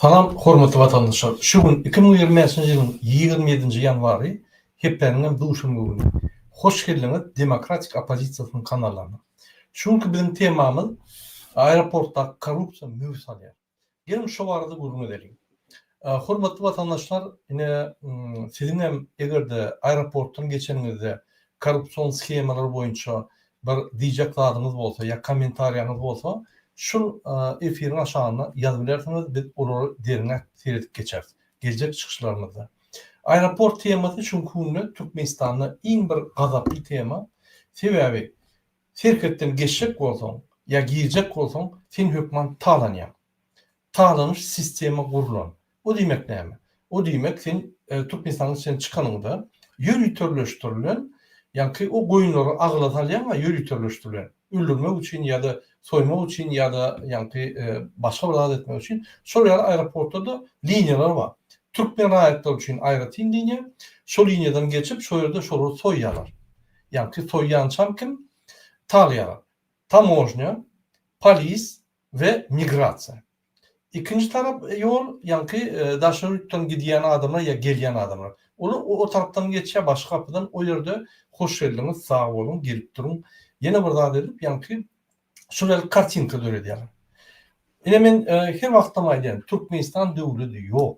Salam hormatly watandaşlar! Şu gün 2025-nji ýylyň 27-nji ýanwary, hepdäniň hem duşenbe güni. Hoş geldiňiz Demokratik oppozisiýasynyň kanallaryna. Şu günki biziň temamyz aeroportdaky korrupsiýa möwç alýar. Geliň şo barada gürrüň edeliň. Hormatly watandaşlar, ine siziň hem eger-de aeroportdan geçeniňizde korrupsion shemalar boýunça bir diýjek zadyňyz bolsa ýa kommentariýaňyz bolsa şul efiriň aşagynda ýazyp bilersiňiz biz olary derňäp seredip geçeris geljek çykyşlarymyzda. Aeroport temasy şu günki günde Türkmenistanda iň bir gazaply tema. Sebäbi serhetden geçjek bolsaň ýa girjek bolsaň sen hökman talanýaň. Talanyş sistema gurlan. O diýmek näme? O diýmek sen Türkmenistanyň içinden çykanyňda ýöriteleşdirilen, ýaňky o goýunlary agyla salýaň-a ýöriteleşdirilen, öldürmek üçin ýa-da soýmak üçin ýa-da ýaňky başga bir zat etmek üçin. Şol ýaly aeroportda-da liniýalar bar. Türkmen raýatlary üçin aýratyn liniýa. Şo liniýadan geçip şo ýerde şolary soýýarlar. Ýaňky soýýançam kim? Talaýarlar. Tamožnýa, polis we migrasiýa. Ikinji tarap ýol ýaňky daşary ýurtdan gidýän adamlar ýa gelýän adamlar. Olar o tarapdan geçýär başga gapydan o ýerde hoş geldiňiz sag boluň gelip duruň ýene bir zat edip ýaňky şol ýaly kartinka döredýärler. Ine men her wagtam aýdýan Türkmenistan döwledi ýok.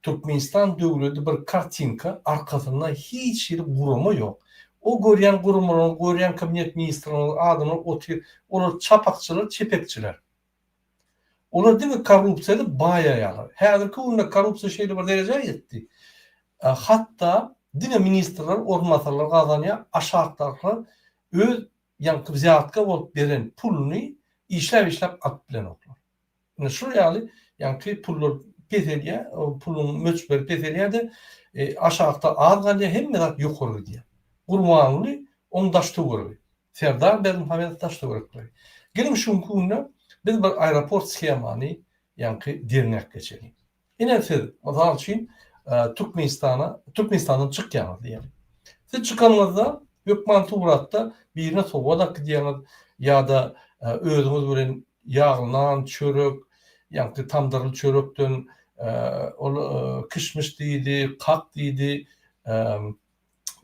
Türkmenistan döwledi bir kartinka arkasynda hiç hili gurama ýok. O görýän guramalaryň görýän kabinet ministrleriň adamlar otyr olar çapakçylar çepekçiler. Olar diňe korrupsiýa edip baýaýarlar. Häzirki günde korrupsiýa şeýle bir derejä ýetdi. Hatda diňe ministrler, orunbasarlar gazanýar, aşakdakylar öz ýaňky wzýatka bolup beren puluny işläp-işläp alyp bilenoklar. Ine şul ýaly ýaňky pullar peselýär, puluň möçberi peselýär-de, aşakda az galýar, hemme zat ýokary gidýär. Gurbanguly oň daş-töweregi. Serdar Berdimuhamedow daş-töwerekleri. Geliň şu günki günde biz bir aeroport shemany ýaňky derňäp geçeliň. Ine siz, mysal üçin, Türkmenistana, Türkmenistandan çykýaňyz diýeli. Siz çykanyňyzda hökman suratda birine sowgat alyp gidýäňiz ýa-da özüňiz bilen ýagly nan, çörek, ýaňky tamdyrly çörekden ol kişmiş diýdi, kak diýdi,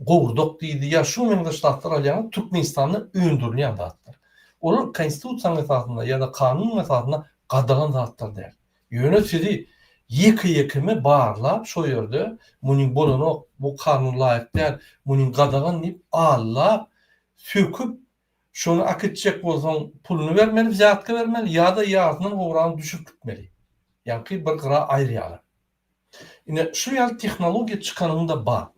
gowurdak diýdi, ýa şuňa meňzeş zatlar alýaňyz, Türkmenistanda öndürilýän zatlar. Olar konstitusiýanyň esasynda ýa-da kanunyň esasynda gadagan zatlar däl. Ýöne sizi ýeke-ýekeme barlap şo ýerde munyň bolanok, bu kanuna laýyk däl, munyň gadagan diýip allap, söküp, şony äkitjek bolsaň puluny bermeli, wzýatka bermeli ýa-da ýarysyndan gowragyny düşürip gitmeli. Ýaňky bir gyra aýyrýarlar. Ine, şu ýaly tehnologiýa çykanynda bar.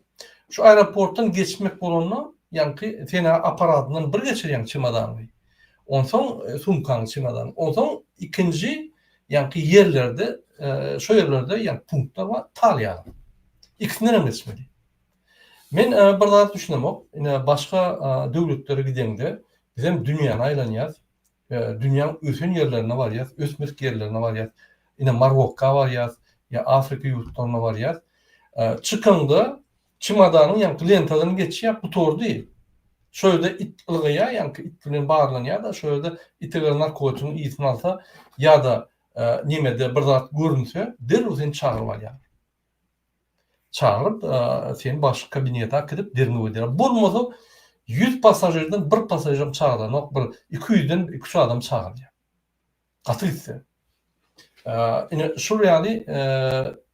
Şu aeroportdan geçmek bolanda, ýaňky sen apparatyndan bir geçirýäň çemodanyňy. Onsoň sumkaňy, çemodanyňy. Onsoň ikinji ýaňky ýerlerde, şo ýerlerde ýaňky punktlar bar, talýarlar. Ikisinden hem geçmeli. Men bir zat düşünemok. Ine, başga döwletlere gideňde, bizem dünýäni aýlanýas. Dünýäň ösen ýerlerine barýas, ösmedik ýerlerine barýas. Ine Marokka barýas, ýa Afrika ýurtlaryna barýas. Çykaňda çemodanyň ýaňky lentadan geçýär, gutardy. Şo ýerde it ylgaýar, ýaňky it bilen barlanýar-da, şo ýerde it eger narkotigiň ysyny alsa ýa-da nemede bir zat görünse, derrew seni çagyryp alýarlar. Çagyryp, seni başga kabinete äkidip derňew edýärler. Bolmasa, 100 passažirden bir passažirem çagyranok, bir 200-den iki-üç adam çagyrylýar. Gaty gitse. Ine, şul ýaly,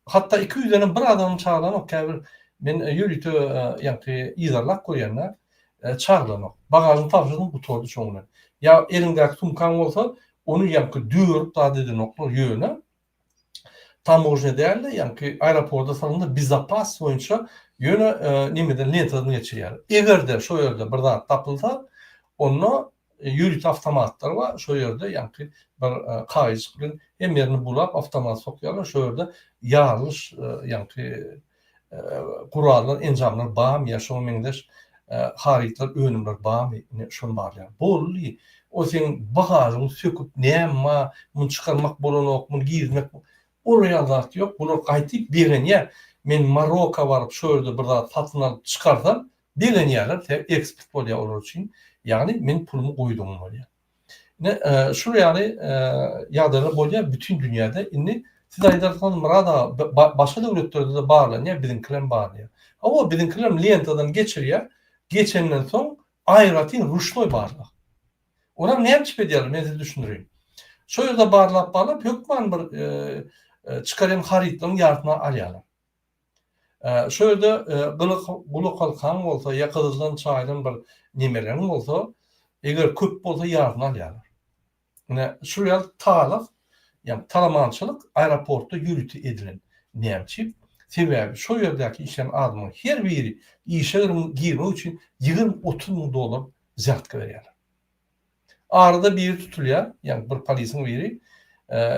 hatda 200-den hem bir adamam çagyranok, käbir men ýörite ýaňky yzarlap görýän-de, çagyranok. Bagažyny tabşyrdyň, gutardy şoň bilen. Ýa eliňdäki sumkaň bolsa, ony ýaňky dörüp zat edenoklar, ýöne Tamožnýa däl-de, ýaňky aeroporta salynda bezapas boýunça ýöne nemeden lentadan geçirýär. Eger-de şo ýerde bir zat tapylsa, onda ýörite awtomatlar bar, şo ýerde ýaňky bir kagyzjyk bilen hemme ýerini bulap awtomat sokýarlar, şo ýerde ýarylyş ýaňky gurallar, enjamlar barmy ýa şoňa meňzeş harytlar, önümler barmy, ine şony barlaýar. Boldy. O seň bagažyňy söküp näme bar, muny çykarmak bolanok, muny girizmek olar ýaly zat ýok. Bular gaýtyp begenýär. Men Maroka baryp şo ýerde bir zat satyn alyp çykarsam begenýärler, sebäbi eksport bolýar olar üçin. Ýagny men pulumy goýdugym bolýar. Ine şul ýaly ýagdaýlar bolýar bütin dünýäde. Indi. Siz aýdarsyňyz Myrat aga başga döwletlerde-de barlanýar, biziňkilerem barlaýar. Hawa, biziňkilerem lentadan geçirýär, geçenden soň aýratyn ruşnoý barlag. Olar näme üçin edýärler, men size düşündireýin. Şo ýerde barlap-barlap hökman bir çykarýan harytlaryň ýarysyny alýarlar. Şo ýerde gulak halkaň bolsa ýa gyzyldan çaýylan bir nemeleriň bolsa, eger köp bolsa ýarysyny alýarlar. Ine, şul ýaly talaň, ýagny talamançylyk aeroportda ýörite edilen. Näme üçin? Sebäbi şo ýerdäki işleýän adamlaryň her biri işe girmek üçin 20-30 müň dollar wzýatka berýärler. Arada biri tutulýar, ýagny bir polisiň biri,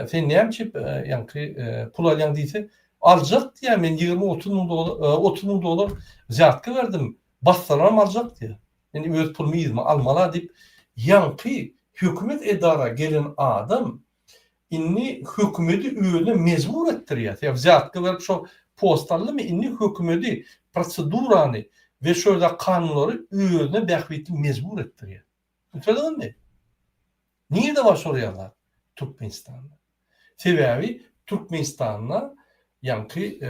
sen näme üçin ýaňky pul alýaň diýse, aljak diýýär, men 20-30 müň dollar, 30 müň dollar wzýatka berdim, bassalaram aljak diýýär. Men öz pulumy yzyma almala diýip, ýaňky hökümet edara gelen adam indi hökümedi özüne mejbur etdirýär. Sebäbi wzýatka berip şo post aldymy, indi hökümedi, prosedurany we şo ýerdäki kanunlary özüne bähbitli mejbur etdirýär. Düşündiňizmi? Nirde bar şol ýaly zat? Türkmenistanda. Sebäbi Türkmenistanda ýaňky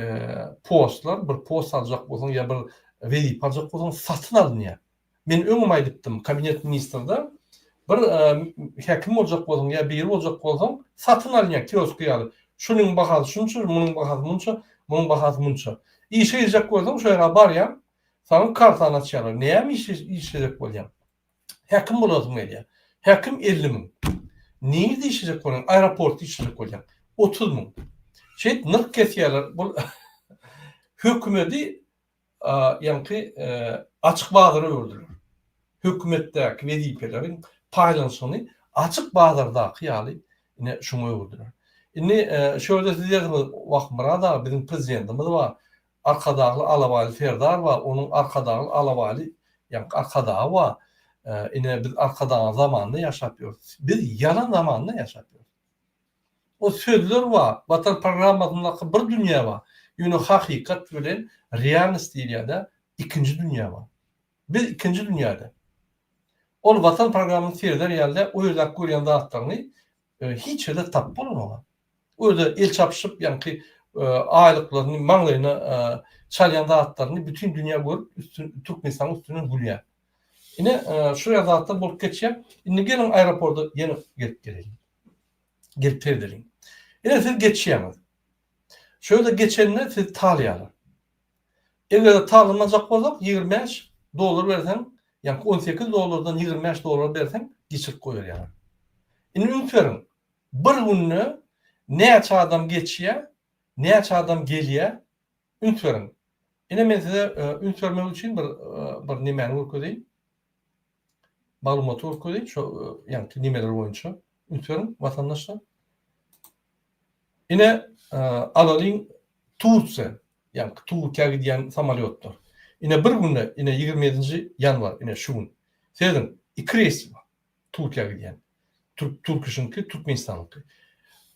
postlar, bir post aljak bolsaň ýa bir wezipe aljak bolsaň satyn alynýar. Men öňem aýdypdym, kabinet ministrde bir häkim boljak bolsaň ýa biri boljak bolsaň satyn alynýar kiosk ýaly. Şunuň bahasy şunça, munuň bahasy munça, munuň bahasy munça. Işe girjek bolsaň şo ýere barýaň, saňa kartany açýarlar. Näme işlejek bolýaň? Häkim bolasyň gelýär. Häkim 50 müň. Nirde işlejek bolýaň? Aeroportda işlejek bolýaň. 30 müň. Şeýdip nyrh kesýärler. Bu hökümedi ýaňky açyk bazara öwürdiler. Hökümetdäki wezipeleriň paýlanyşyny açyk bazardaky ýaly ine şuňa öwürdiler. Indi şu ýerde siz diýersiňiz, Wah, Myrat aga, biziň prezidentimiz bar, Arkadagly Alabaýly Serdar bar, onuň Arkadagly Alabaýly, ýaňky Arkadagy bar. Ine, biz Arkadagyň zamanynda ýaşap ýörüs. Biz ýalan zamanynda ýaşap ýörüs. O sözler bar, Watan programmasyndaky bir dünýä bar. Ýöne hakykat bilen realnost diýilýär-de, ikinji dünýä bar. Biz ikinji dünýäde. Ol Watan programmasyny sereder ýaly-da, o ýerdäki görýän zatlaryňy hiç ýerde tapyp bolanok. O ýerde el çapyşyp, ýaňky aýlyklaryny maňlaýyna çalýan zatlaryny bütin dünýä görüp, Türkmenistanyň üstünden gülýär. Ine, şu ýaly zatlar bolup geçýär. Indi geliň aeroporta ýene gelip gelelim. Gelip seredeliň. Ine siz geçýäňiz. Şu ýerde geçende sizi talaýarlar. Eger-de talynmajak bolsak, 25 dollar berseň, ýaňky 18 dollardan 25 dollar berseň, geçirip goýberýärler. Indi üns beriň. Bir günde näçe adam geçýär, näçe adam gelýär, üns beriň. Ine men size üns bermek üçin bir bir nemäni görkezeýin. Maglumaty görkezeýin şo ýaňky nemeler boýunça. Üns beriň watandaşlar. Ine alalyň Tursiýa, ýaňky Türkiýä gidýän samolýotlar. Ine bir günde, ine 27-nji ýanwar, ine şu gün. Serediň, iki reýs bar. Türkiýä gidýän. Türk Türkişiňki, Türkmenistanyňky.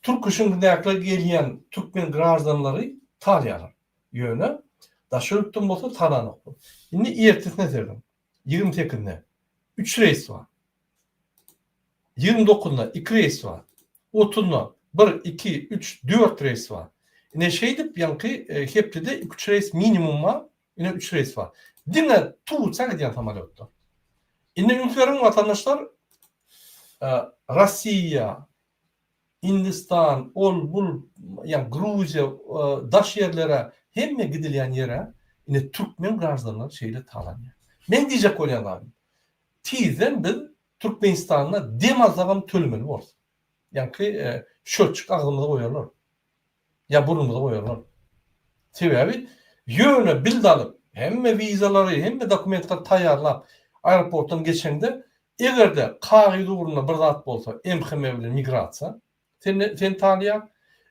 Türkişiňkidäkiler gelýän türkmen graždanlary talýarlar. Ýöne daşary ýurtdan bolsa talanoklar. Indi ertesine serediň. 28-ine 3 reýs bar. 29-na 2 reýs bar. 30-na 1, 2, 3, 4 reýs bar. Ine şeýdip ýaňky e, hepdede 2-3 reýs minimum bar. Ine 3 reýs bar. Diňe Turkiýa gidýän samolýotlar. Indi üns beriň watandaşlar, e, Russiýa, Hindistan, ol bul, ýa Gruziýa, e, daş ýerlere, hemme gidilýän ýere ine türkmen graždanlary şeýle talanýar. Men diýjek bolýan zadym, tizden biz Türkmenistanda dem alsagam tölemeli borus. Ýaňky e, şötjük agzymyza goýarlar. Ýa burnumyza goýarlar. Sebäbi ýöne bild alyp, hemme wizalary, hemme dokumentleri taýýarlap, aeroportdan geçeňde, eger-de kagyz ugrunda bir zat bolsa, MHM bilen migrasiýa seni seni tanýar.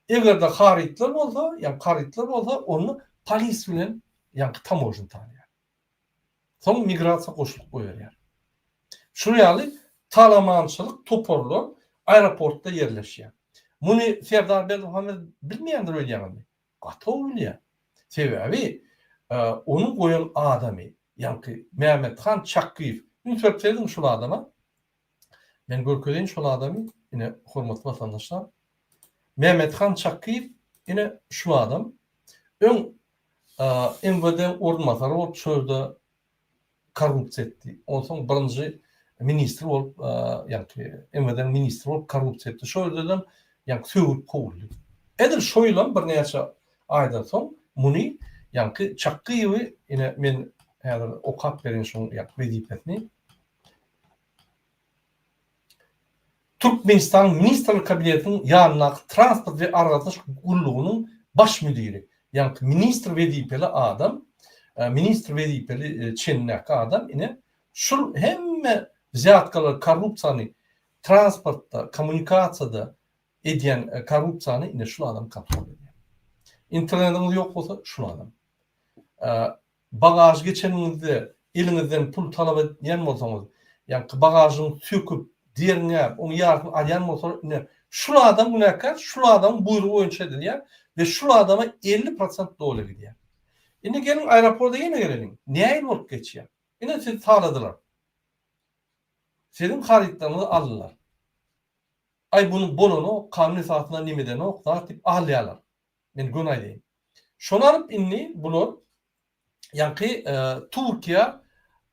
Eger-de harytlar bolsa, ýagny harytlar bolsa, onda polis bilen ýagny tamožny tanýar. Soň migrasiýa goşulyp goýberýär. Şular ýaly talamançylyk toparlar aeroportda ýerleşýär. Muny Serdar Berdimuhamedow bilmeýändir öýdýäňizmi? Gaty gowy bilýär. Sebäbi onuň goýan adamy, ýaňky Mämmethan Çakgyýew, üns berip serediň şul adama. Men görkezeýin şol adamy, ine, hormatly watandaşlar. Mämmethan Çakgyýew. Ine şu adam öň MWD-niň orunbasary bolup şu ýerde korrupsiýa etdi. Onsoň birinji ministr bolup, ýagny MWD-niň ministri bolup korrupsiýa etdi. Şo ýerdenem ýagny sögülip kowuldy. Edil şo ýylam birnäçe aýdan soň muny ýagny Çakgyýewi ine men häzir okap bereýin şoň ýagny wezipesini. Türkmenistanyň Ministrler Kabinetiniň ýanyndaky Transport we aragatnaşyk gullugynyň baş müdiri, ýagny ministr wezipeli adam, ministr wezipeli çenindäki adam ine şul hemme wzýatkalary, korrupsiýany transportda, kommunikasiýada edýän korrupsiýany ine şul adam kontrol edýär. Internetiňiz ýok bolsa şul adam. Bagaž geçeniňizde eliňizden pul talap edýän bolsaňyz, ýaňky bagažyňy söküp, derňäp, oň ýarysyny alýan bolsalar, ine, şul adam günäkär, şul adamyň buýrugy boýunça edilýär we şul adama 50 prosent dolýa gidýär. Indi geliň aeroporda ýene geleliň. Nähili bolup geçýär? Ine sizi taladylar. Siziň harytlaryňyzy aldylar. Aý buny bolanok, kanun esasynda nemedenok zat diýip alýarlar. Men göni aýdaýyn. Şony alyp indi bular ýaňky Türkiýä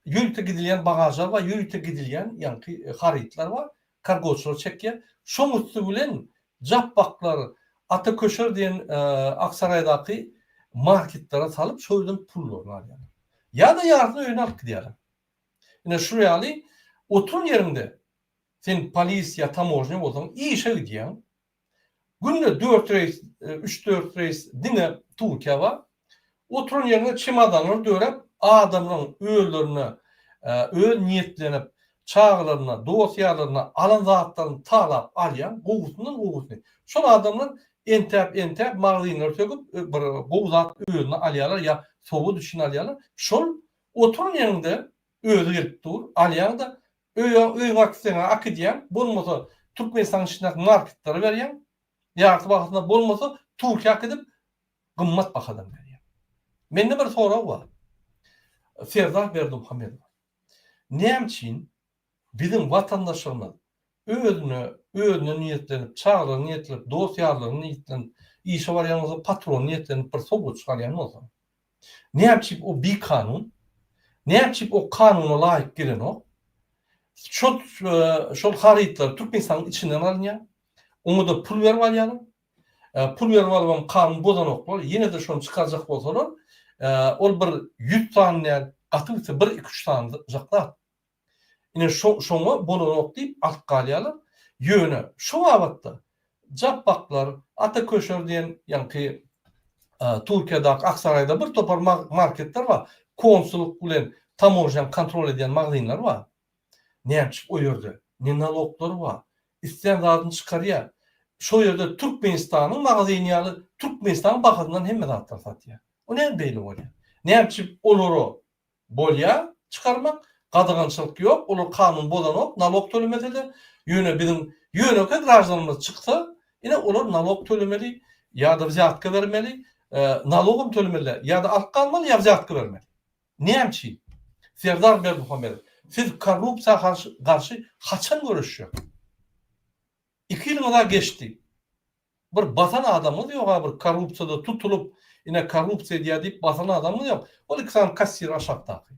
ýörite gidilýän bagažlar bar, ýörite gidilýän ýaňky harytlar bar, kargoçylar çekýär. Şoň üsti bilen Japbaklar, Ata Köşer diýen Aksaraýdaky marketlere salyp şo ýerden pullaryny alýarlar. Ýa-da ýarysyny öýüne alyp gidýärler. Ine şu ýaly oturan ýeriňde sen polis ýa tamožnýa bolsaň işe gidýäň. Günde dört reýs, üç-dört reýs diňe Türkiýä bar. Oturan ýeriňde çemodanlar döräp, adamlaryň özlerine öz niýetlenip, çagalaryna, dost-ýarlaryna alan zatlaryny talap alýan, gowusyndan gowusyny. Şol adamlar entäp-entäp magazynlary söküp, bir gowy zat özüne alýarlar ýa sowgat üçin alýarlar. Şol oturan ýeriňde özi gelip dur, alýaň-da, Öýe öýüňe akitseň-ä akidýäň, bolmasa Türkmenistanyň içindäki marketlere berýäň, ýarty bahasyna, bolmasa Türkiýä akidip gymmat bahadan berýäň. Mende bir sorag bar. Serdar Berdimuhamedowa. Näme üçin biziň watandaşlarymyz özüne, özüne niýetlenip, çagalaryna niýetlenip, dost-ýarlaryna niýetlenip, işe barýan bolsa patrona niýetlenip bir sowgat çykarýan bolsa, Näme üçin o bikanun? Näme üçin o kanuna laýyk gelenok? Şol şol harytlar Türkmenistanyň içinden alynýar. Oňa-da pul berip alýarlar. Pul berip alybam kanun bozanoklar. Ýene-de şony çykarjak bolsalar, ol bir 100 sany däl, gaty gitse bir, iki, üç sanyjak zat. Ine şo şoňa bolanok diýip alyp galýarlar. Ýöne şu babatda Japbaklar, Ata Köşer diýen ýaňky Türkiýedäki Aksaraýda bir topar marketler bar. Konsullyk bilen tamožnýany kontrol edýän magazynlar bar. Näme üçin o ýerde ne naloglar bar. Islän zadyny çykarýar. Şo ýerde Türkmenistanyň magazyny ýaly Türkmenistanyň bahasyndan hemme zatlary satýar. O näme beýle bolýar? Näme üçin olara Bolýa çykarmak, gadagançylyk ýok, olar kanun bozanok, nalog tölemese-de, ýöne biziň ýönekeý graždanymyz çyksa, ine olar nalog tölemeli ýa-da wzýatka bermeli, nalogam tölemeli däl, ýa-da alyp galmaly ýa wzýatka bermeli. Näme üçin? Serdar Berdimuhamedow, siz korrupsiýa garşy haçan göreşjek? Iki ýylyňyz-a geçdi. Bir basan adamyňyz ýoga bir korrupsiýada tutulyp ine korrupsiýa edýär diýip basan adamyňyz ýok. Ol iki sany kassir aşakdaky.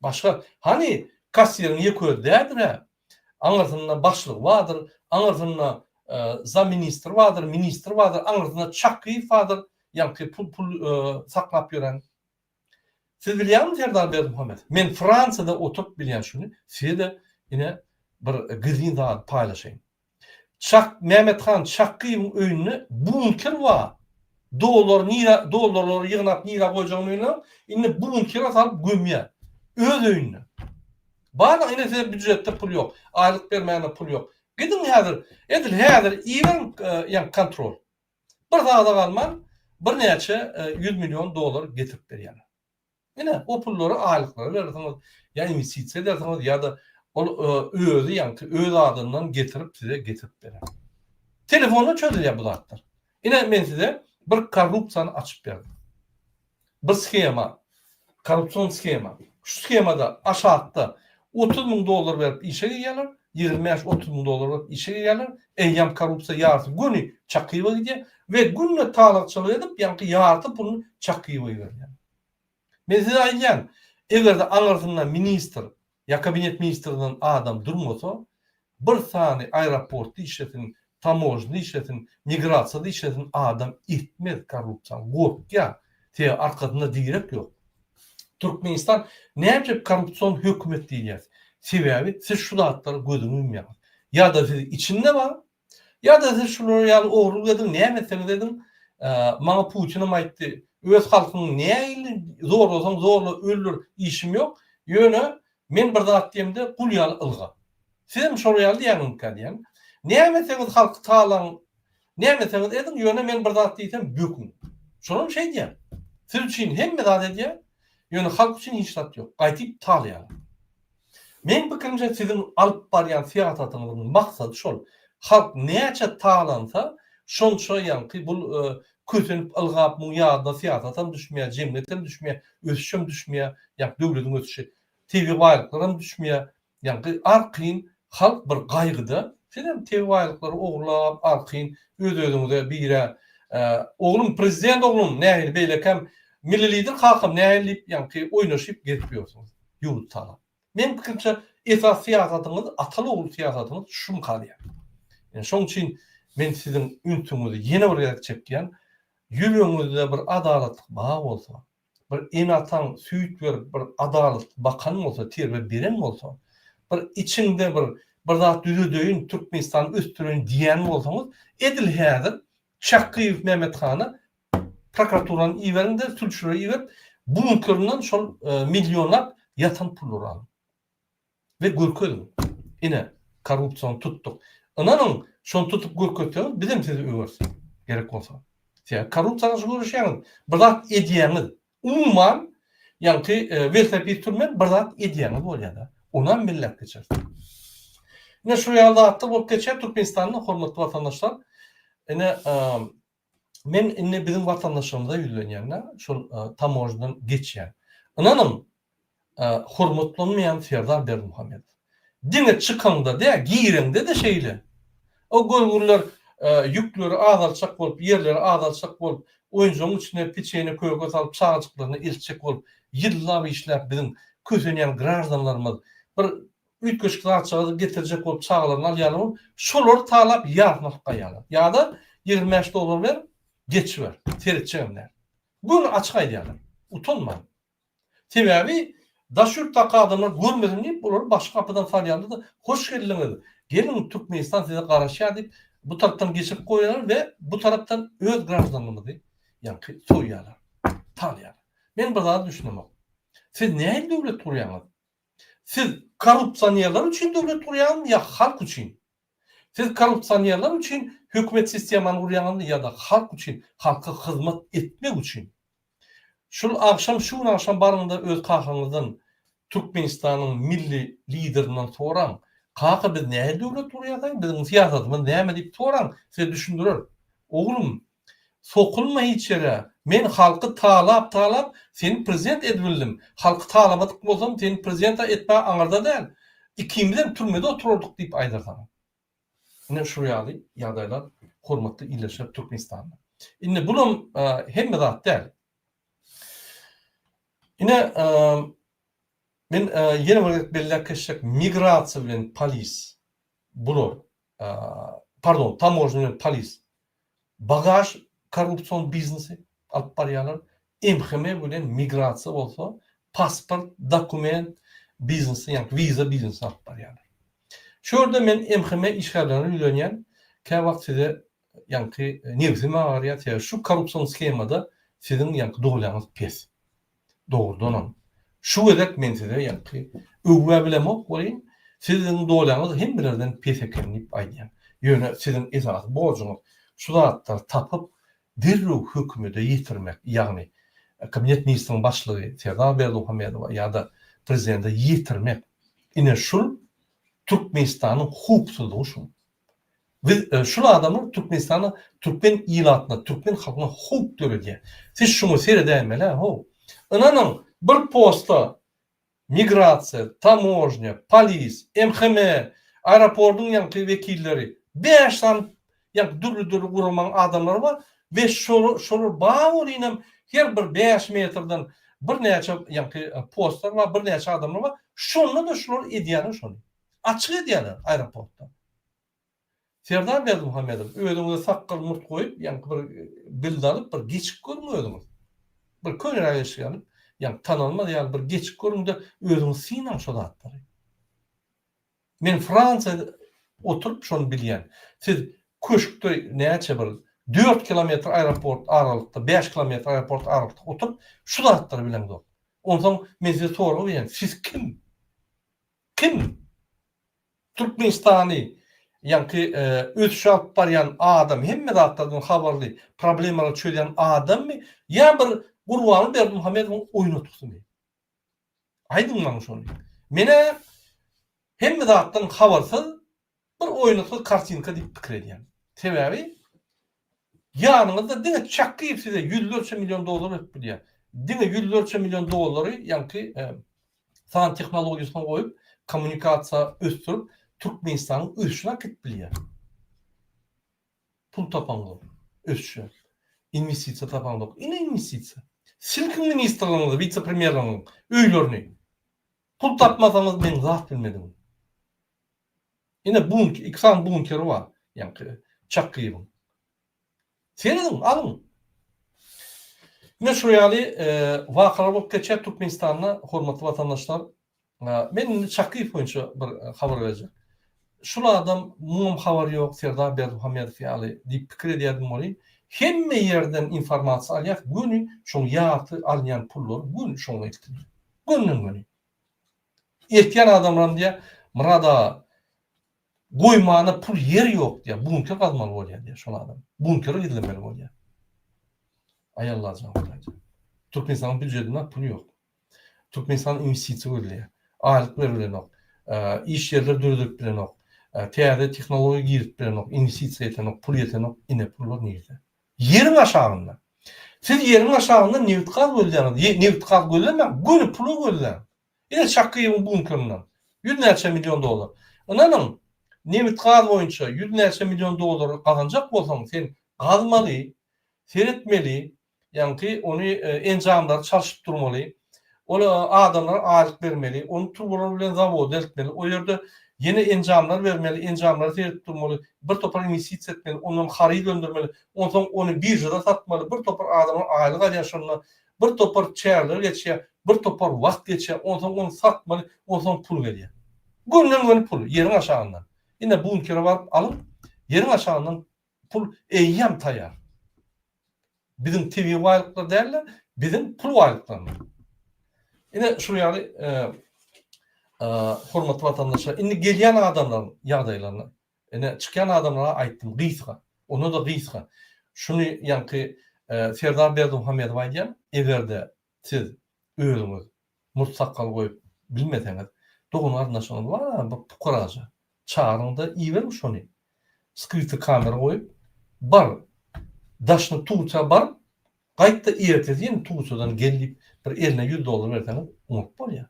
Başga hany kassiriň ýeke özi däldir-ä. Aňyrsynda başlygy bardyr, aňyrsynda zam ministr bardyr, ministr bardyr, aňyrsynda Çakyýew bardyr, ýaňky pul pul saklap ýören. Siz bilýäňmi Serdar Berdimuhamedow? Men Fransiýada oturyp bilýän şuny, size-de ine bir gizlin zady paýlaşaýyn. Çak Mehmethan Çakgyýewiň öýünde bunker bar. Dollar nirä dollarlary ýygnap nirä goýjagyny bilmän, indi bunkere salyp gömýär. Öz öýünde. Barlaň ine size býujetde pul ýok. Aýlyk bermäne pul ýok. Gidiň häzir, edil häzir iberiň ýaňky kontrol. Bir zada galman birnäçe ýüz million dollar getirip berýärler. Ine, o pullary aýlyklara berersiňiz, ýa inwestisiýa edersiňiz, ýa-da ol özi ýaňky öz adyndan getirip size getirip berer. Telefonda çözülýär bu zatlar. Ine, men size bir korrupsiýany açyp berdim. Bir shema, korrupsion shema. Şu shemada aşakda 30 müň dollar berip işe girýärler, 25-30 müň dollar berip işe girýärler, eýýäm korrupsiýa ýarysy göni Çakyýewe gidýär. we günde talakçylyk edip ýaňky ýarty puluny Çakyýewe iberýär. Men size aýdýan, eger-de aňyrsynda ministr ýa kabinet ministrinden adam durmasa, bir sany aeroportda işlesin, tamožnada işlesin, migrasiýada işlesin adam etmez korrupsiýany, gorkýar. Sebäbi arkasynda direk ýok. Türkmenistan näme üçin korrupsion hökümet diýilýär? Sebäbi siz şu zatlara gözüňi ýumýaňyz. Ýa-da siz içinde bar, Ýa-da siz şular ýaly ogurlyk ediň, näme etseňiz ediň, maňa Putinem aýtdy, öz halkyňy nähili zorlasaň zorla, öldür, işim ýok, ýöne men bir zat diýemde gul ýaly ylga. Sizem şol ýaly diýýäňizmikä diýýän. Näme etseňiz halky talaň, näme etseňiz ediň, ýöne men bir zat diýsem böküň. Şolam şeýdýär. Siz üçin hemme zat edýär, ýöne halk üçin hiç zat ýok. Gaýtyp talaýarlar. Meň pikirimçe siziň alyp barýan syýasatyňyzyň maksady şol. Halk näçe talansa şonça ýaňky bul kösenip ylgap muň ýadyna syýasatam düşmeýär, jemgyýetem düşmeýär, ösüşem düşmeýär, ýaňky döwlediň ösüşi, tebigy baýlyklaram düşmeýär. Ýaňky arkaýyn halk bir gaýgyda, sizem tebigy baýlyklary ogurlap arkaýyn öz-özüňize birä oglum prezident oglum nähili beýlekäm milli lider kakam nähili diýip ýaňky oýnaşyp gezip ýörsüňiz. Ýurt talap. Meň pikirimçe esasy syýasatyňyz ataly-ogul syýasatyňyz şumka diýýän. Ine şoň üçin men siziň ünsüňizi ýene bir gezek çekýän, ýüregiňizde bir adalatlyk bar bolsa, bir ene-ataň süýt berip bir adalatly bakan bolsa, terbiýe beren bolsa, bir içiňde bir bir zat düzedeýin, Türkmenistany ösdüreýin diýýän bolsaňyz, edil häzir Çakgyýew Mehmethana Prokuraturany iberiň-de, sülçüleri iberip, bunkerinden şol millionlap ýatan pullary alyň. We görkeziň. Ine, korrupsiýany tutduk. Ynanyň, şony tutup görkezseňiz, bizem sizi öweris. Gerek bolsa. Sebäbi korrupsiýa garşy göreşýäňiz, bir zat edýäňiz. Umuman, ýaňky welosiped sürmän bir zat edýäňiz bolýar-da. Onam belläp geçeris. Ine, şu ýaly zatlar bolup geçýär Türkmenistanda, hormatly watandaşlar. Ine, Men indi biziň watandaşlarymyza ýüzlenýän-de, şol tamožnadan geçýän. Ynanyň, hormatlanmaýan Serdar Berdimuhamedow. Diňe çykaňda däl, gireňde-de şeýle. O görgüliler ýükleri azaltjak bolup, ýerleri azaltjak bolup, oýunjagyň içine piçene, köke salyp, çagajyklaryny eltjek bolup, ýyllap işläp biziň kösenýän graždanlarymyz bir Üýtgeşik zatjagazy getirjek bolup çagalaryny alýarlar bolup, şolary talap ýarysyny alyp gaýýarlar. Ýa-da 25 dollar ber, geçiber, seretjegem däl. Göni açyk aýdýarlar, utanman. Sebäbi daş ýurtdaky adamlar görmesin diýip, olary başga gapydan salýarlar-da, hoş geldiňiz, geliň Türkmenistan size garaşýar diýip, bu tarapdan geçirip goýýarlar we bu tarapdan öz graždanlygymyzy ýaňky soýýarlar, talaýarlar. Men bir zada düşünemok. Siz nähili döwlet gurýaňyz? Siz korrupsionerler üçin döwlet gurýaňyzmy ýa halk üçin? Siz korrupsionerler üçin hökümet sistemany gurýaňyzmy ýa-da halk üçin, halka hyzmat etmek üçin? Şul agşam şu gün agşam baryňda öz kakaňyzdan Türkmenistanyň milli liderinden soraň, kaka biz nähili döwlet gurýasaý, biziň syýasatymyz näme diýip soraň, size düşündirer. Oglum, Sokulma hiç ýere. Men halky talap talap seni prezident edibildim. Halky talamadyk bolsam seni prezident-a etmäge aňyrda däl. Ikimizem türmede oturardyk diýip aýdar saňa. Ine şu ýaly ýagdaýlar hormatly ildeşler Türkmenistanda. Indi bulam hemme zat däl. Ine men ýene bir gezek belläp geçjek migrasiýa bilen polis bular pardon tamožnýa bilen polis Bagaž korrupsion biznesi alyp barýarlar. MHM bilen migrasiýa bolsa pasport, dokument biznesi, ýagny wiza biznesi alyp barýarlar. Şu ýerde men MHM işgärlerine ýüzlenýän, käwagt size ýaňky nebsim agyrýar, sebäbi şu korrupsion shemada siziň ýaňky dolýaňyz pes. Dogrudanam, şu gezek men size ýaňky öwüb-ä bilemok welin, siziň dolýaňyz hemmelerden pes eken diýip aýdýan. Ýöne siziň esasy borjuňyz şu zatlary tapyp, derrew hökümede ýetirmek, ýagny Kabinet ministriniň başlygy Serdar Berdimuhamedowa ýa-da prezidente ýetirmek. Ine şul Türkmenistanyň howpsuzlygy şul. Biz şul adamlar Türkmenistana türkmen ilatyna türkmen halkyna howp döredýär. Siz şuňa seredäýmeli how. Ynanyň bir posta migrasiýa, tamožnýa, polis, MHM, aeroportyň ýaňky wekilleri bäş sany ýaňky dürli dürli guramaň adamlary bar. We şolar şolar bar bolynam her bir 5 metrden birnäçe ýaňky postlar bar, birnäçe adamlar bar. Şonda-da şular edýärler şony. Açyk edýärler aeroportda. Serdar Berdimuhamedow, özüňize sakgal murt goýup, ýaňky bir bildi alyp bir geçip görüň özüňiz. Bir köneräk eşik alyp, ýaňky tanalmaz ýaly bir geçip görüň-de özüňiz synaň şo zatlary. Men Fransiýada oturyp şony bilýän. Siz köşkde näçe bir dört kilometr aeroport aralykda, bäş kilometr aeroport aralykda oturyp şu zatlary bileňzok. Onsoň men size sorag berýän, siz kim? Kim? Türkmenistany ýaňky ösüşe alyp barýan adam, hemme zatlardan habarly, problemalary çözýän adammy ýa bir Gurbanguly Berdimuhamedowyň oýnatgysymy? Aýdyň maňa şony. Men-ä hemme zatdan habarsyz bir oýnatgy kartinka diýip pikir edýän. Sebäbi ýanyňyzda diňe Çakgyýew size ýüzlerçe million dollar berip bilýär. Diňe ýüzlerçe million dollary ýaňky san tehnologiýasyna goýup, kommunikasiýa ösdürip, Türkmenistanyň ösüşine äkidip bilýär. Pul tapaňzok, ösüşe. Inwestisiýa tapaňzok. Ine inwestisiýa. Silkiň ministrligiňizi, wise-premýerligiňiziň öýlerini. Pul tapmasaňyz meň zat bilmedigim. Ine bunker, iki sany bunkeri bar, ýaňky Çakgyýewiň. Serediň, alyň. Ine şu ýaly wakalar bolup geçýär Türkmenistanda, hormatly watandaşlar. Men indi Çakyýew boýunça bir habar berjek. Şul adam muňam habary ýok Serdar Berdimuhamedow ýaly diýip pikir edýärdim welin, hemme ýerden informasiýa alýas, göni şoň ýarty alynýan pullar göni şoňa eltilýär. Gönden göni. Eltýän adamlaram diýýär, Myrat aga, goýmana pul ýer ýok diýýär, bunker gazmaly bolýar diýýär şol adam. Bunkere gizlemeli bolýar. Aý Allajan Hudaýjan. Türkmenistanyň býujedinde pul ýok. Türkmenistan inwestisiýa gözleýär. Aýlyk berip bilenok. Iş ýerleri döredip bilenok. Täze tehnologiýa girizip bilenok. Inwestisiýa ýetenok, pul ýetenok. Ine pullar nirde? Ýeriň aşagynda. Siz ýeriň aşagynda nebit-gaz gözleýäňiz. Nebit-gaz gözlemäň, göni puly gözläň. Ine Çakyýewiň bunkerinden. Ýüz näçe million dollar. Ynanyň, nebit-gaz boýunça ýüz näçe million dollar gazanjak bolsaň, sen gazmaly, seretmeli, Ýaňky ony enjamlary çalşyp durmaly. Ol adamlara aýlyk bermeli. Ony turbalar bilen zawoda eltmeli. O ýerde ýene enjamlar bermeli, enjamlara seredip durmaly. Bir topar inwestisiýa etmeli, ondan haryt öndürmeli. Onsoň ony biržada satmaly. Bir topar adamlar aýlyk alýar şonda. Bir topar çäreler geçýär, bir topar wagt geçýär. Onsoň ony satmaly, onsoň pul gelýär. Gönden-göni pul, ýeriň aşagyndan. Ine bunkere baryp alyň, ýeriň aşagyndan Pul eýýäm taýýar. Biziň tebigy baýlyklar däl-de, biziň pul baýlyklarymyz. Ine şul ýaly hormatly watandaşlar, indi gelýän adamlaryň ýagdaýlaryny, ine çykýan adamlara aýtdym gysga, onda-da gysga. Şuny ýaňky Serdar Berdimuhamedow aýdýar, eger-de siz özüňiz murt sakgal goýup bilmeseňiz, dogan-garyndaşyňyz bar-a bir pukaraja, çagyryň-da iberiň şony. Skryty kamera goýup, bar, daşyny Turkiýa baryp, gaýt-da ertesi ýene Turkiýadan gel diýip, bir eline ýüz dollar berseňiz, oňat bolýar.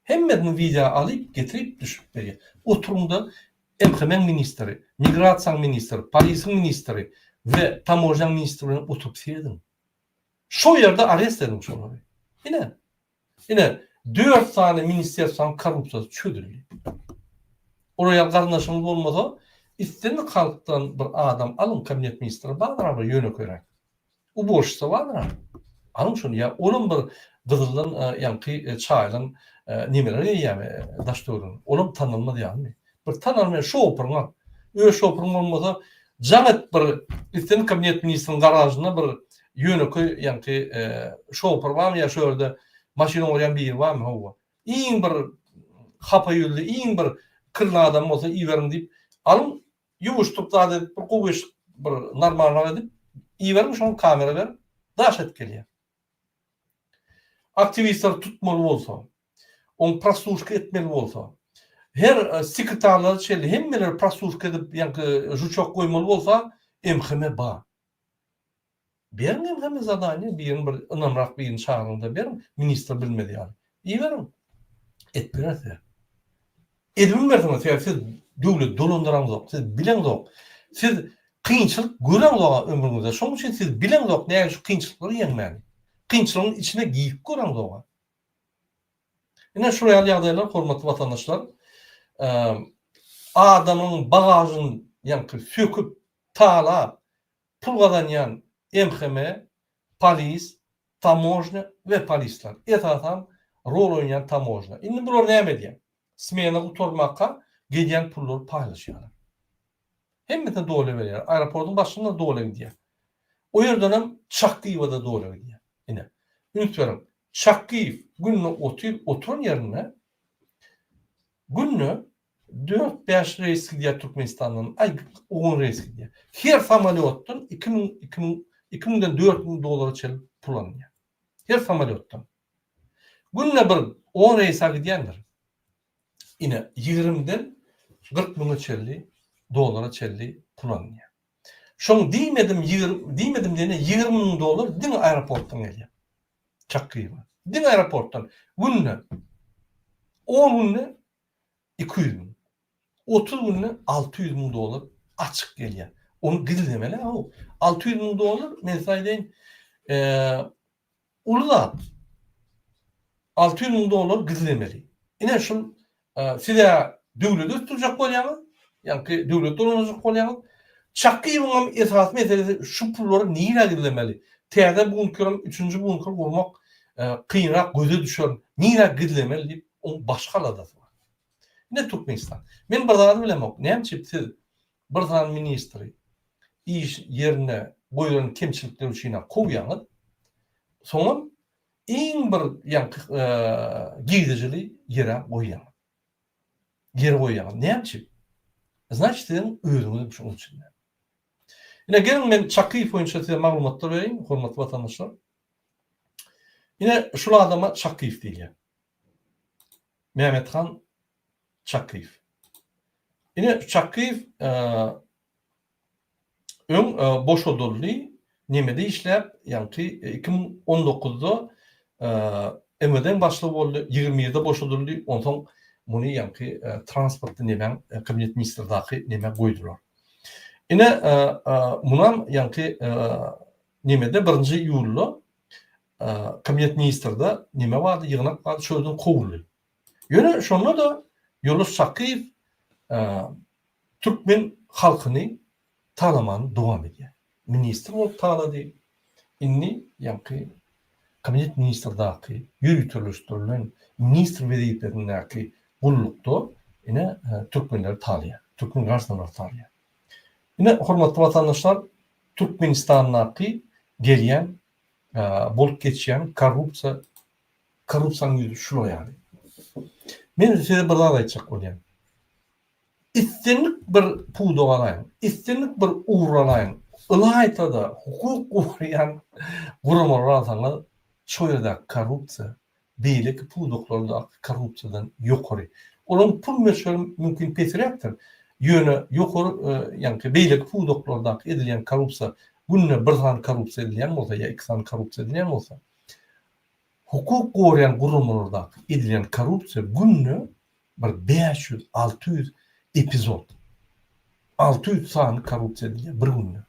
Hemmesini wideo alyp, getirip, düşürip berýär. Oturyň-da, MHM-iň ministri, migrasiýanyň ministri, polisiň ministri we tamožnýanyň ministri bilen oturyp serediň. Şo ýerde arest ediň şolary. Ine. Ine, dört sany ministerstwanyň korrupsiýasy çözüldi. Olar ýaly garyndaşyňyz bolmasa, islendik halkdan bir adam alyň, kabinet ministri bardyr-a bir ýönekeýräk. Uborşitsa bardyr-a. Alyň şony ýa olam bir gyzyldan ýaňky çaýylan nemeler geýýärmi daş-töweregine. Olam tanalmaz ýalymy? Bir tanalmaýan şopurňy al. Öz şopurň bolmasa, jaň et bir islendik kabinet ministriniň garažynda bir ýönekeý ýaňky şopur barmy ýa şo ýerde maşyn oňarýan biri barmy hawa. Iň bir hapa ýüzli, iň bir kirli adam bolsa iberiň diýip, alyň ýuwuşdyryp zat edip bir gowy eşik bir normalrak edip iberiň şoňa kamera berip daş edip gelýär. Aktiwistleri tutmaly bolsa, oň prosluşka etmeli bolsa, her sekretarlara çenli hemmeleri prosluşka edip ýaňky žuçok goýmaly bolsa, MHM bar. Beriň MHM zadaniýa, birini bir ynamrak birini çagyryň-da beriň, ministr bilmez ýaly. Iberiň. Edip berer size. Edip bilmersiňiz, sebäbi siz döwleti dolandyraňzok, siz bileňzok. Siz. Kynçylyk göreňzog-a ömrüňizde. Şonuň üçin siz bileňzok nähili şu kynçylyklary ýeňmäni. Kynçylygyň içine girip göreňzog-a. Ine şular ýaly ýagdaýlar hormatly watandaşlar. Adamyň bagažyny ýaňky söküp, talap, pul gazanýan MHM, polis, tamožnýa we polisler. Esasan rol oýnaýan tamožnýa. Indi bular näme edýär? Smena gutarmaka gelýän pullary paýlaşýarlar. Hemmesine doly berýär. Aeroportyň başlygyna doly gidýär. O ýerdenem Çakgyýewa-da doly gidýär. Ine, üns beriň. Çakgyýew günde otyr, oturan ýerinde günde dört-bäş reýs gidýär Türkmenistandan, aý, on reýs gidýär. Her samolýotdan 2000, 2000, 2000-den 4000 dollara çenli pul alynýar. Her samolýotdan. Günde bir on reýsa gidýändir. Ine, ýigrimiden 40 müňe çenli dollara çenli pul alynýar. Şoň diýmedim ýigrim, diýmedim diýende 20 müň dollar diňe aeroportdan gelýär. Çakgyýewa. Diňe aeroportdan. Günde on günde 200 müň. 30 günde 600 müň dollar açyk gelýär. Ony gizlemeli ha. 600 müň dollar men size aýdaýyn, uly zat. 600 müň dollar gizlemeli. Ine şul siz-ä döwleti ösdürjek bolýaňyz, ýaňky döwlet dolandyrjak bolýaňyz. Çakyýewiň hem esasy meselesi şu pullary nirä gizlemeli? Täze bunkerem, üçünji bunker gurmak kynrak göze düşer, nirä gizlemeli diýip, oň başga aladasy bar. Ine Türkmenistan. Men bir zady bilemok, näme üçin siz bir sany ministri iş ýerinde goýlan kemçilikler üçin-ä kowýaňyz, soňam iň bir ýaňky girdejili ýere goýýaňyz. Ýere goýýaňyz. Näme üçin? Значит, siziň özüňiz şonuň içinde. Ine, geliň men Çakyýew boýunça size maglumatlar bereýin, hormatly watandaşlar. Ine, şul adama Çakyýew diýilýär. Mehmethan Çakyýew. Ine, Çakyýew öň boşadyldy, nemede işläp, ýaňky 2019-da MWD-niň başlygy boldy, 21-de boşadyldy, onsoň muny ýaňky transport nemäň kabinet ministrdaky nemä goýdular. Ine, munam ýaňky nemede birinji iýulda kabinet ministrde neme bardy, ýygnak bardy, şo ýerden kowuldy. Ýöne şonda-da Ýoldaş Çakyýew türkmen halkyny talamany dowam edýär. Ministr bolup talady. Indi ýaňky kabinet ministrdaky ýöriteleşdirilen ministr wezipesindäki gullukda ine türkmenleri talaýar. Türkmen graždanlary talaýar. Ine hormatly watandaşlar Türkmenistandaky gelýän bolup geçýän korrupsiýa korrupsiýanyň ýüzi şular ýaly. Men size bir zat aýtjak bolýan. Islendik bir pudak alaýyň, islendik bir ugur alaýyň, ylaýta-da hukuk goraýan guramalary alsaňyz, şo ýerdäki korrupsiýa beýleki pudaklardaky korrupsiýadan ýokary. Olaryň pul möçberi mümkin pesräkdir, ýöne ýokary, ýaňky beýleki pudaklardaky edilýän korrupsiýa günde bir sany korrupsiýa edilýän bolsa ýa iki sany korrupsiýa edilýän bolsa, hukuk goraýan guramalardaky edilýän korrupsiýa günde bir 500, 600 epizod. 600 sany korrupsiýa edilýär bir günde.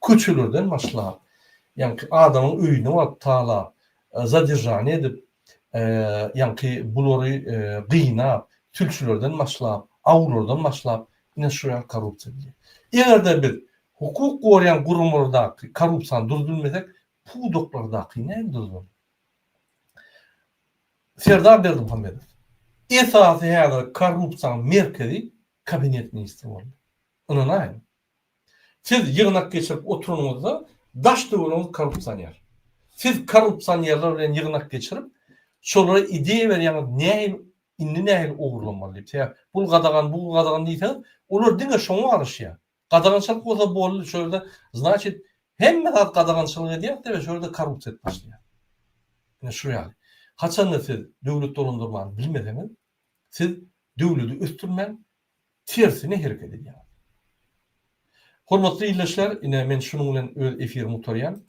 Köçelerden başlap, ýaňky adamyň öýüne baryp talap, zaderžaniýe edip, ýaňky bulary gynap, sülçülerden başlap, awulardan başlap, ine şu ýaly korrupsiýa edilýär. Eger-de biz hukuk goraýan guramalardaky korrupsiýany durdurmasak, pudaklardaky näme durdurar? Serdar Berdimuhamedow, Esasy häzir korrupsiýanyň merkezi kabinet ministri boldy. Ynanaýyň. Siz ýygnak geçirip oturanyňyzda daş-töweregiňiz korrupsioner. Siz korrupsionerler bilen ýygnak geçirip, şolara ideýa berýäňiz nähili indi nähili ogurlanmaly diýip. Sebäbi bul gadagan, bu gadagan diýseňiz, olar diňe şoňa garaşýar. Gadagançylyk bolsa boldy şo ýerde znaçit hemme zat gadagançylyk edýär sebäbi şo ýerde korrupsiýa edip başlaýar. Ine şu ýaly. Haçanda siz döwlet dolandyrmany bilmeseňiz, siz döwledi ösdürmän tersine hereket edýäňiz. Hormatly ildeşler, ine men şunuň bilen öz efirimi gutarýan.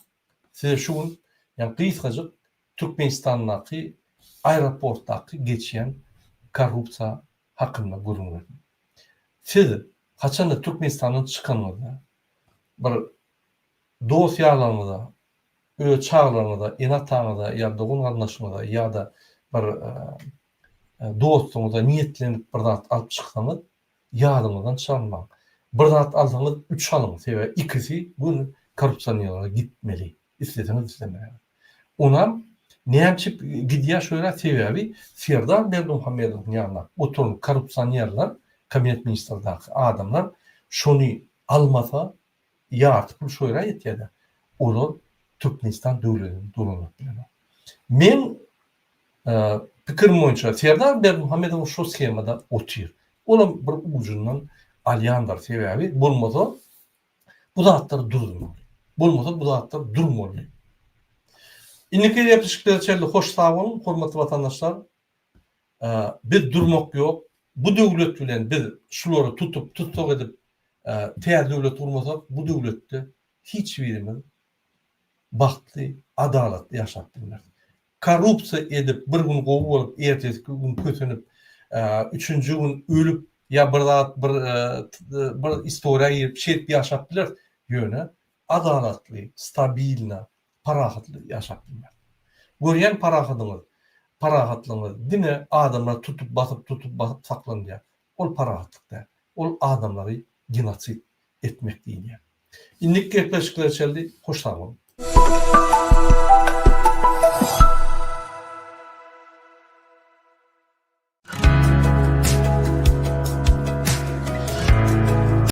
Size şu gün ýa gysgajyk Türkmenistandaky aeroportdaky geçýän korrupsiýa hakynda gürrüň berdim. Siz haçanda Türkmenistandan çykanyňyzda. Bir dost-ýarlaryňyza, öz çagalaryňyza, ene-ataňyza ýa dogan-garyndaşyňyza ýa-da bir dostuňyza niýetlenip bir zat alyp çyksaňyz, ýadyňyzdan çykarmaň. Bir zat alsaňyz, üç alyň, sebäbi ikisi göni korrupsionerlere gitmeli, isleseňiz islemeseňiz. Onam näme üçin gidýär şo ýere, sebäbi Serdar Berdimuhamedowyň ýanynda oturan korrupsionerler, kabinet ministrdaky adamlar şony almasa, ýarty pul şo ýere ýetýär-de, olar Türkmenistan döwletini dolandyryp bilenok. Meň pikirim boýunça Serdar Berdimuhamedow şo shemada otyr. Olam bir ujundan alýandyr, sebäbi bolmasa bu zatlar durmaly. Bolmasa bu zatlar durmaly. Indiki gepleşiklere çenli hoş sag boluň, hormatly watandaşlar. Biz durmak ýok. Bu döwlet bilen biz şulary tutup, tussag edip, täze döwlet gurmasak, bu döwletde hiç birimiz bagtly, adalatly ýaşap bilmeris. Korrupsiýa edip, bir gün gowy bolup, ertesi gün kösenip, üçünji gün ölüp ýa bir zat, bir bir istoriýa girip, şeýdip ýaşap bileris. Ýöne adalatly, stabilno, parahatly ýaşap bilmeris. Görýän parahadyňyz, parahatlygyňyz diňe adamlar tutup basyp, tutup basyp saklanylýar. Ol parahatlyk däl. Ol adamlary genosid etmek diýilýär. Indiki gepleşiklere çenli hoş sag boluň.